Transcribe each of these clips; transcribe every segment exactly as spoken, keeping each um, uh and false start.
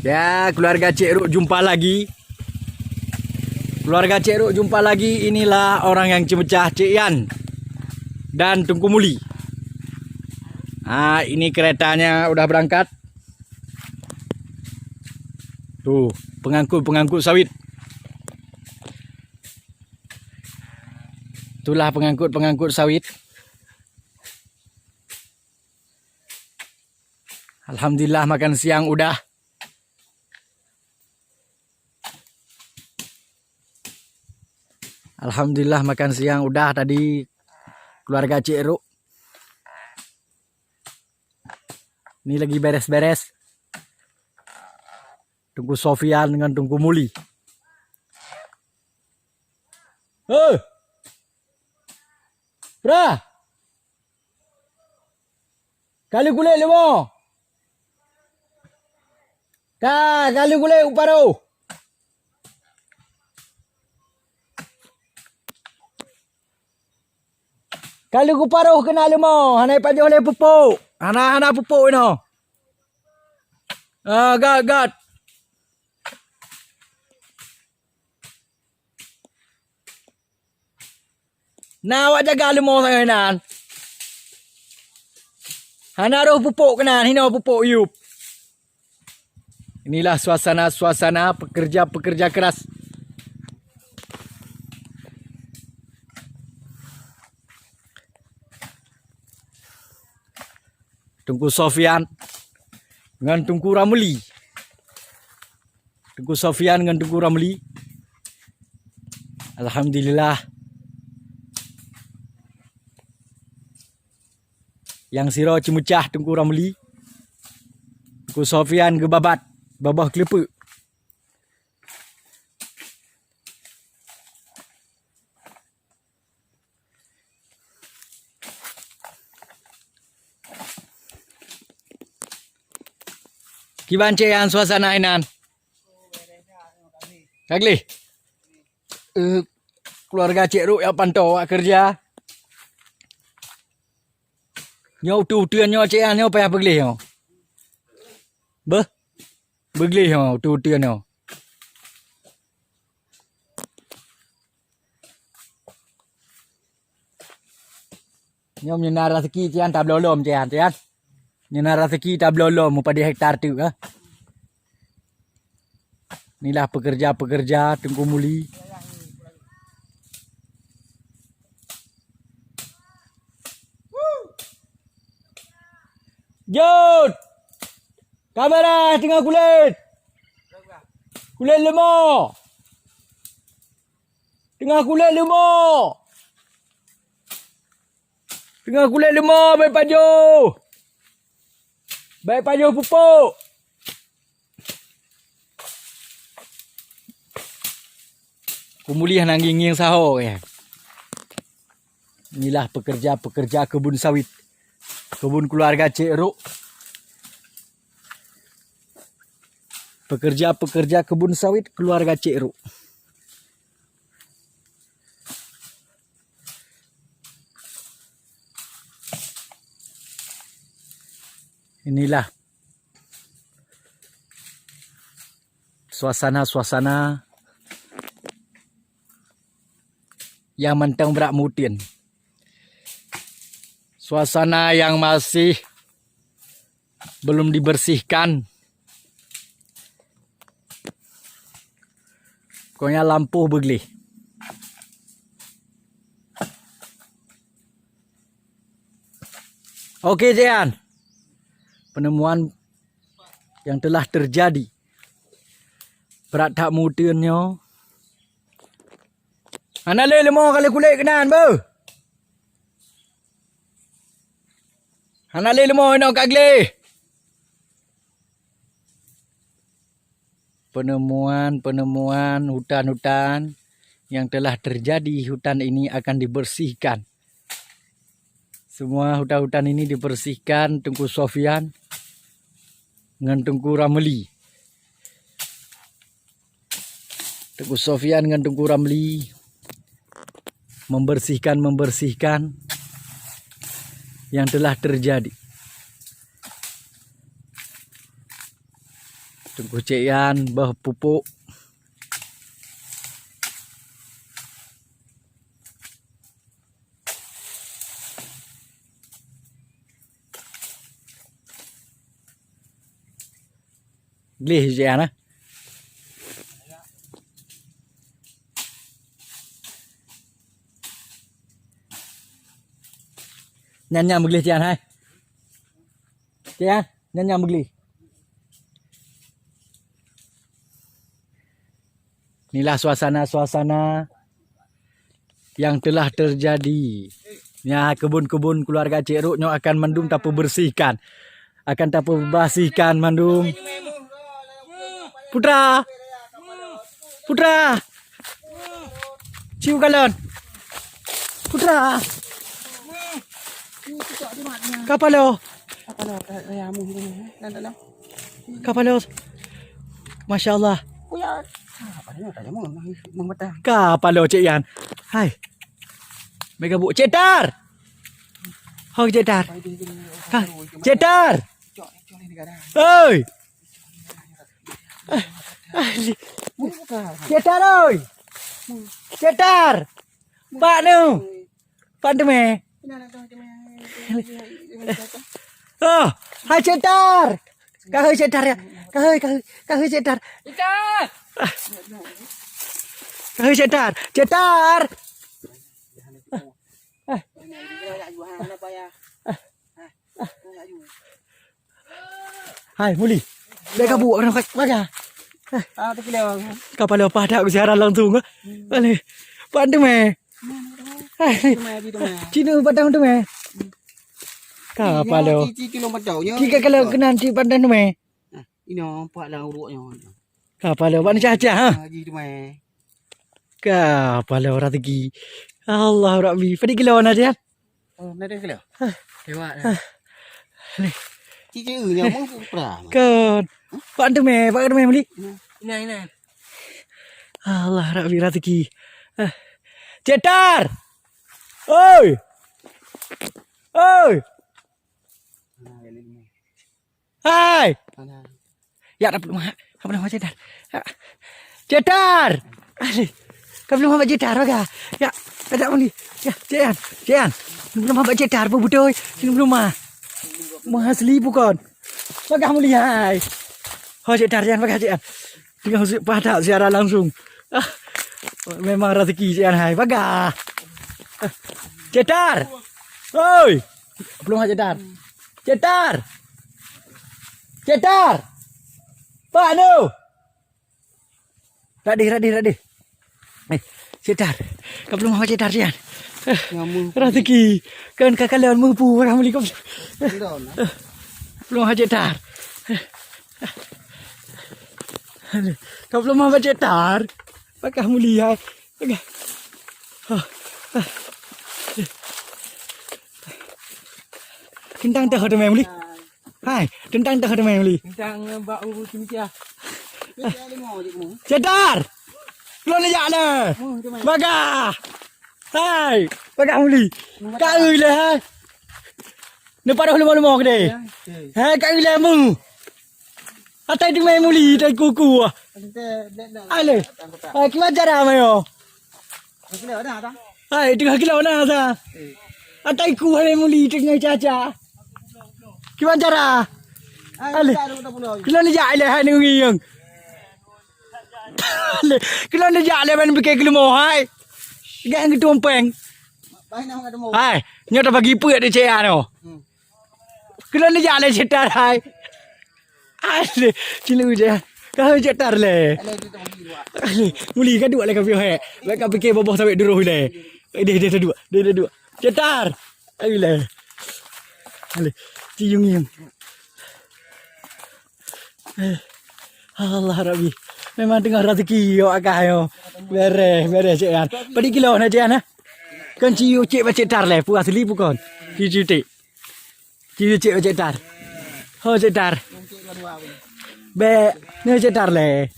Ya, keluarga Cek Ruk jumpa lagi. Keluarga Cek Ruk jumpa lagi. Inilah orang yang cemecah, Cek Yan dan Teungku Muli. Ah, ini keretanya udah berangkat. Tuh, pengangkut-pengangkut sawit. Itulah pengangkut-pengangkut sawit. Alhamdulillah, makan siang udah. Alhamdulillah, makan siang udah tadi, keluarga Cek Ruk. Ni lagi beres-beres. Teungku Sofian dengan Teungku Muli. Hei! Prah! Kali kulét leumo! Ka, kali kulét u paroh! Kali kuparoh keunan leumo, hana ipajoh lé pupuk. Hana, hana pupuk inoe. Ah, gat, gat. Na awak jaga leumo sagai nan. Hana roh pupuk keunan, hinoe pupuk yup. Inilah suasana-suasana pekerja-pekerja keras. Teungku Sofian ngon Teungku Ramli. Teungku Sofian ngon Teungku Ramli. Alhamdulillah. Nyang sidroe ceumeucah Teungku Ramli. Teungku Sofian geubabat babah kleupeuk. Kiban cit nyan suasana inan? Ka gleh? Eh, keuluwarga Cek Ruk jak pantoe, jak keureuja. Nyoe uteuen-uteuen nyoe, Cek, nyoe payah peugleh nyoe. Beuh, beugleh nyoe uteuen-uteuen nyoe. Nyoe meunyoe na raseuki, Cek, tabloe lom, Cek, Cek. Nyoe na raseuki tabloe lom, meupadum hektar teuk, ha. Inilah pekerja-pekerja Teungku Muli. Jot! Kamera teungoh kulét. Kulét leumo. Teungoh kulét leumo. Teungoh kulét leumo, bèk pajoh. Bèk pajoh pupuk. Kumulih hana ngieng-ngieng saho, ya. Inilah pekerja-pekerja kebun sawit. Kebun keluarga Cek Ruk. Pekerja-pekerja kebun sawit keluarga Cek Ruk. Inilah suasana-suasana nyang mantong brat meuteuen. Suasana yang masih belum dibersihkan. Pokoknya lampôh beugleh. Oke, Cek Yan. Penemuan yang telah terjadi. Brat that meuteuen nyoe. Hana lé leumo ka lheueh kulét keunan, beuh. Hana lé leumo inoe ka gleh. Penemuan-penemuan hutan-hutan yang telah terjadi, hutan ini akan dibersihkan. Semua hutan-hutan ini dibersihkan Teungku Sofian ngon Teungku Ramli. Teungku Sofian ngon Teungku Ramli membersihkan-membersihkan yang telah terjadi. Teungku Cik Yan boh pupuk. Gleh Cik Yan, eh. Nyan, nyan meugleh Cik Yan, hai. Cik Yan, nyan, nyan meugleh. Inilah suasana-suasana yang telah terjadi. Nya, kebun-kebun keluarga Cik Ruk nyoe akan mandum tapeubersihkan. Akan tapeubersihkan mandum. Putra! Putra! Cium galon! Putra! Kapalo! Kapalo, eh, eh, amu, amu, eh. Dah, dah, dah. Kapalo. Masya Allah. Kapalo Cik Yan. Hai. Mega bu Cik Tar. Ho Cik Tar. Ha, Cik Tar. Oi. Ah, ah, Cik Tar oi. Cik Tar. Pak nu. Pan teumé. Oh, hai Cik Tar. Ka hôi Cik Tar ya. Ka hôi, ka hôi, ka hôi Cik Tar. Ka hôi Cik Tar. Cik Tar. Hai, Muli. Bèk ka buet keunoe, baga. Ah, teukileu. Kapalo paih that siaran langsung, eh. Aleh. Pan teumé. Hai. Teumé, teumé. Cina padang teumé. Kapalo. Ci, ci, kilo padang nyoe. Tiga kilo keunan ci padang teumé. Ah, inoe empat lah uruk nyoe. Kapalo, ban cah-cah, ha? Ah, ji teumé. Kapalo rezeki. Allah Rabbi. Padit kilo na dia? Oh, na dia kilo? Lewat dah. Ni. Cici nya mau putra. Kan. Pak tu meh, pak tu meh beli. Ina, ina. Allah Rabbi rezeki. Ah. Cik Tar. Oi. Oi. Hai. Ya, tak perlu mahak. Tak perlu mahak Cik Tar. Ya. Cik Tar. Aduh. Tak perlu mahak Cik Tar, baga. Ya, tak mandi. Ya, Cik Yan. Cik Yan. Tak perlu mahak Cik Tar, apa betul? Tak perlu mahak. Mahak asli bukan. Baga mulia, hai. Ho Cik Tar, Yan, baga Cik Yan. Tengah usik padah siaran langsung. Ah, memang rezeki Cik Yan, hai. Baga. Ah. Cik Tar. Oi. Belum Cik Tar. Cik Tar. Cik Tar. Pak tu. Radih, radih, radih. Eh, Cik Tar. Kau belum apa Cik Tar, Cik Yan? Eh, rezeki. Kan kakak lewan meupeu orang beli kau. Belum apa Cik Tar. Aduh, kau belum apa Cik Tar. Pakah mulia. Teuntang teuh teumé muli. Hai, teuntang teuh teumé muli. Teuntang bak u cemcia. Cedar. Keulôn jak le. Baga. Hai, baga muli. Ka eu le hai. Neuparoh leumo-leumo keudeh. Hai, ka eu le mu. Atai teumé muli tai kuku. Ale. Hai, kiban cara mayo. Hai, teungoh kilo na sa. Atai ku hai muli teungoh caca. Kiban cara? Ale. Kilo ni jak le hai ngieng. Ale. Kilo ni jak le ban pikir kelemo hai. Gak ngeutumpeng. Hai, nyoe tabagi peuet di cek ano. Keunoe neujak lé Cik Tar hai. Aduh, cilu je. Ka Cik Tar lé. Aduh, muli ka duek lé ka piôh hek. Bèk ka pike boboh sampai duroh lé. Deh, deh, deh, duek. Deh, deh, duek. Cik Tar. Aduh lé. Aduh, ciung-ciung. Eh, Allah Rabbi. Memang teungoh rezeki yo agah yo. Bereh, bereh Cik Yan. Padit kilo na Cik Yan, ha? Kan ciu cek bak Cik Tar lé, pu asli bukon. Ciu cek. Ci cek, cek Tar. Ho cek Tar. Bèk, nyoe cek Tar lé.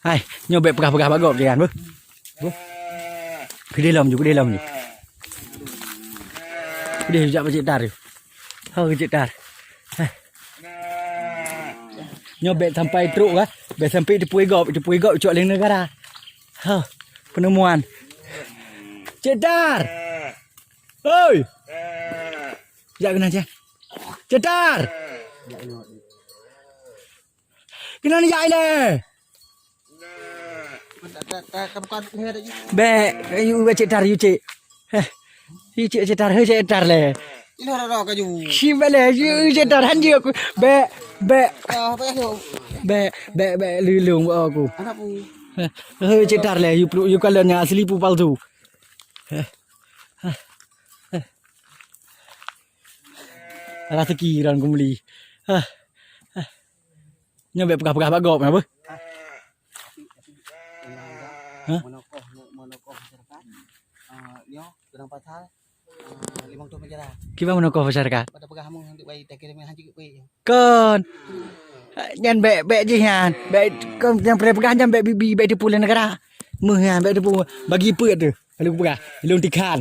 Hai, nyoe bèk peugah-peugah bak gob kian beuh. Beuh. Keudeh lom ju, keudeh lom ju. Keudeh jak bak cek Tar ju. Ho cek Tar. Hai. Nyoe bèk sampai trok, ha. Bèk sampai teupeu gob, teupeu gob cok lé neugara. Ha, penemuan. Cek Tar! Hoi! Jak keunan, Cek. Cek Tar! Keunan jak ilèe! Bèk, yu, Cek Tar, yu, Cek. Heh. Yu, Cek, Cek Tar, hei, Cek Tar lé. Inoe rara kaju. Ci bèk lé, yu, Cek Tar, han jeuet aku. Bèk, bèk. Ah, payah tu. Bèk, bèk, bèk, lilong bak aku. Anak pu. Heh, hei, Cek Tar lé, yu, yu kalon nyang asli pu palsu. Heh. Heh. Heh. Raseuki ran kumuli. Heh. Heh. Nyoe bèk peugah-peugah bak gob, nyan beuh. Hah? Meunokoh, meunokoh masyarakat. Ah, nyoe, keudang pasal, ah, limong thôn penjara. Kiban meunokoh masyarakat? Pada peugah hamoh untuk bayi takirém hana jeuet kueh. Kon. Nyan bèk, bèk jih nyan. Bèk, kon nyang peugah nyan bèk bibi, bèk teupeu lé neugara. Meuh nyan, bèk teupeu. Bagi peuet tu. Lalu peugah, ilôn tikhan.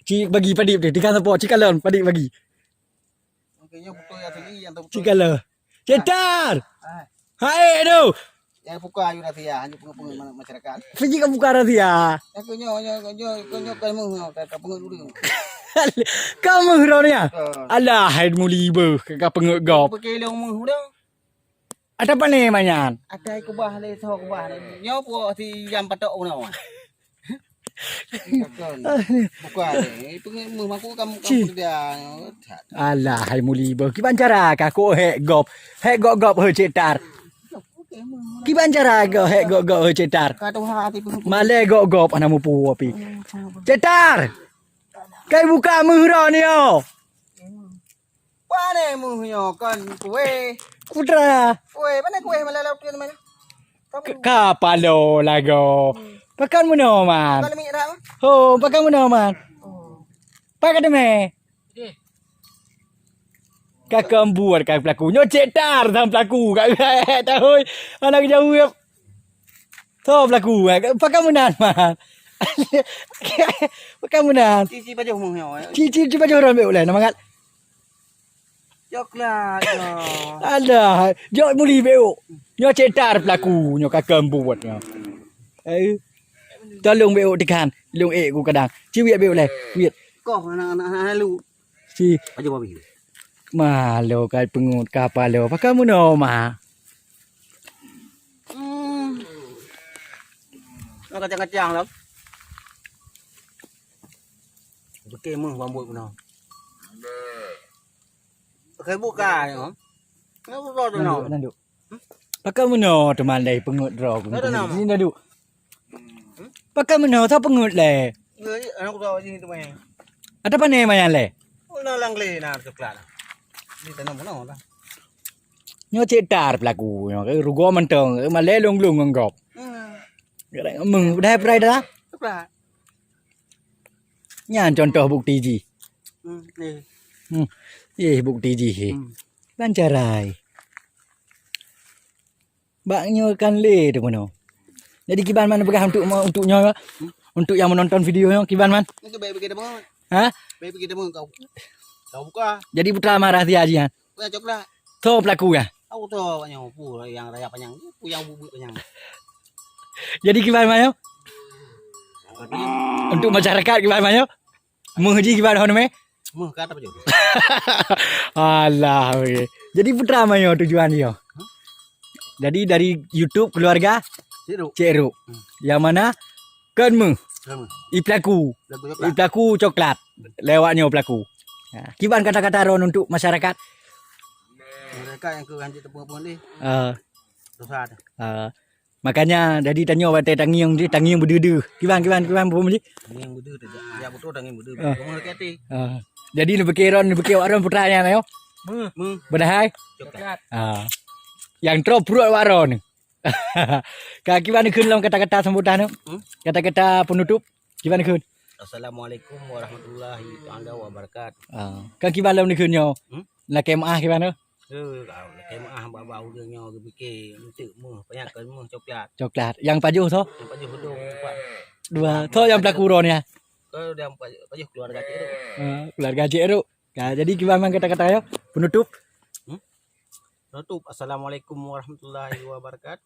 Ci bagi padib tu, tikhan sapo, ci kalon, padib bagi. Oke, nyoe beutôi asli nyang Cik Kala. Cek Tar! Ah. Hai, aduh! Nyang buka yu rahsia, hanya pengen-pengen ma-, masyarakat. Fiji ka buka rahsia. Aku nyoe, nyoe, nyoe, nyoe, nyoe, ka meuh, nyoe, ka, ka pengen ureueng. Ka meuh droe nyan? Ah. Alah, hai muli beuh, ka, ka pengen gob. Pakai long meuh dah. Ada pane manyan? Ada kubah le, so kubah le. Nyoe po si jam patok unoe. Bukan. Bukan. Itu meuh aku kamu, kamu dia. Alah, hai muli beuh. Kiban cara ka ko hek gob. Hek gob-gob he Cek Tar. Kiban cara go hek gob-gob he Cek Tar. Ka tuha hati pun. Malèe gob-gob ana mupu api. Cek Tar. Kai buka meuh droe nyoe. Pane meuh nyoe kon kueh. Putra. Kueh, pane kueh malah laut tu mana? Ka, ka palo lagoe. Pakon meunoe man? Pakon mik dak? Ho, pakon meunoe man? Oh. Pakon teumé? Ka keumbot ka pelaku. Nyoe Cek Tar sang pelaku. Ka tahôi. Anak jaweueb. Soe pelaku, eh? Pakon meunan, man? Pakon meunan? Cici pajoh meuh nyoe, eh. Cici, cici pajoh ron bèk ulèe, nama kat? Coklat, nyoe. Alah, jok muli bèk. Nyoe Cek Tar pelaku, nyoe ka keumbot nyoe. Eh. Tolong bèk tikhan, long ék ku kadang. Ciwiek bèk ulèe, wiet. Koh anak-anak halu. Si. Aja babi. Malo kai peungeut ka palo. Pakon meunoe ma? Hmm. Nah, kacang-kacang lah. Oke, meuh bambut meunoe. Oke, buka ya. Kenapa kau tu, Nanduk, no? Nanduk. Pakon meunoe teuma lé peungeut droe. Ada nama? Sini dadu. Pakon meunoe soe peungeut lé? Anak kau sini tu main. Ada pane main lé? Oh, na lang lé na coklat. Ni tanam meunoe lah. Nyoe Cek Tar pelaku nyoe, rugoe mantong, malèe lôn-lôn ngon gob. Hmm. Meuh, dah prai dah? Coklat. Nyan contoh bukti jih. Hmm, eh. Hmm. Eh, bukti jih, eh. Hmm. Ban cara, eh. Bak nyoe kan lé teumeunoe. Jadi kiban man peugah untuk, untuk nyoe, untuk nyang menonton video nyoe, kiban man? Itu baik bagi teman. Ha? Baik bagi teman kau. Kau buka. Jadi putra ma rahsia jih, ha? Bukan coklat. Soe pelaku, ya? Aku tu awak nyoe, pu yang raya panyang, pu yang bubuk panyang. Jadi kiban man nyoe? Untuk masyarakat kiban man nyoe? Meuh jih kiban hon meh? Meuh ka tapajoh. Alah, weh. Jadi putra ma nyoe tujuan nyoe? Hah? Jadi dari YouTube keluarga Cik Ruk. Cik Ruk. Hmm. Yang mana? Kon meuh. Kon meuh. I pelaku. Pelaku coklat. I pelaku coklat. Lewat nyoe pelaku. Ha, kiban kata-kata droen untuk masyarakat? Masyarakat nyang keu hanjeuet teupeue-peue deh. Ah. Susah dah. Ah. Makanya jadi tanyoe watèe tangieng jih, tangieng beudeuh-deuh. Kiban, kiban, kiban, peue jih? Tangieng beudeuh, ya beutôi tangieng beudeuh. Ah. Kamu hati-hati. Ah. Jadi neupike droen, neupike awak droen putra nyan, ayo. Meuh. Meuh. Padahai? Coklat. Ah. Nyang trok pruet awak droen. Ka kiban kheun lom kata-kata sambutan tu? Hmm? Kata-kata penutup, kiban kheun? Assalamualaikum warahmatullahi taala wabarakatuh. Ah. Ka kiban lom kheun nyoe? Hmm? Lakèe meu'ah kiban tu? Eh, lakèe meu'ah bak-bak ureueng nyoe geupike eunteuk meuh, panyang kon meuh coklat. Coklat. Nyang pajoh soe? Nyang pajoh hudong teumpat. Dua. Soe nyang pelaku droen nyan? Keu nyang pajoh, pajoh keluarga Cik Ruk. Ah, keluarga Cik Ruk. Ka, jadi kiban man kata-kata nyoe? Penutup? Hmm? Penutup, assalamualaikum warahmatullahi wabarakatuh.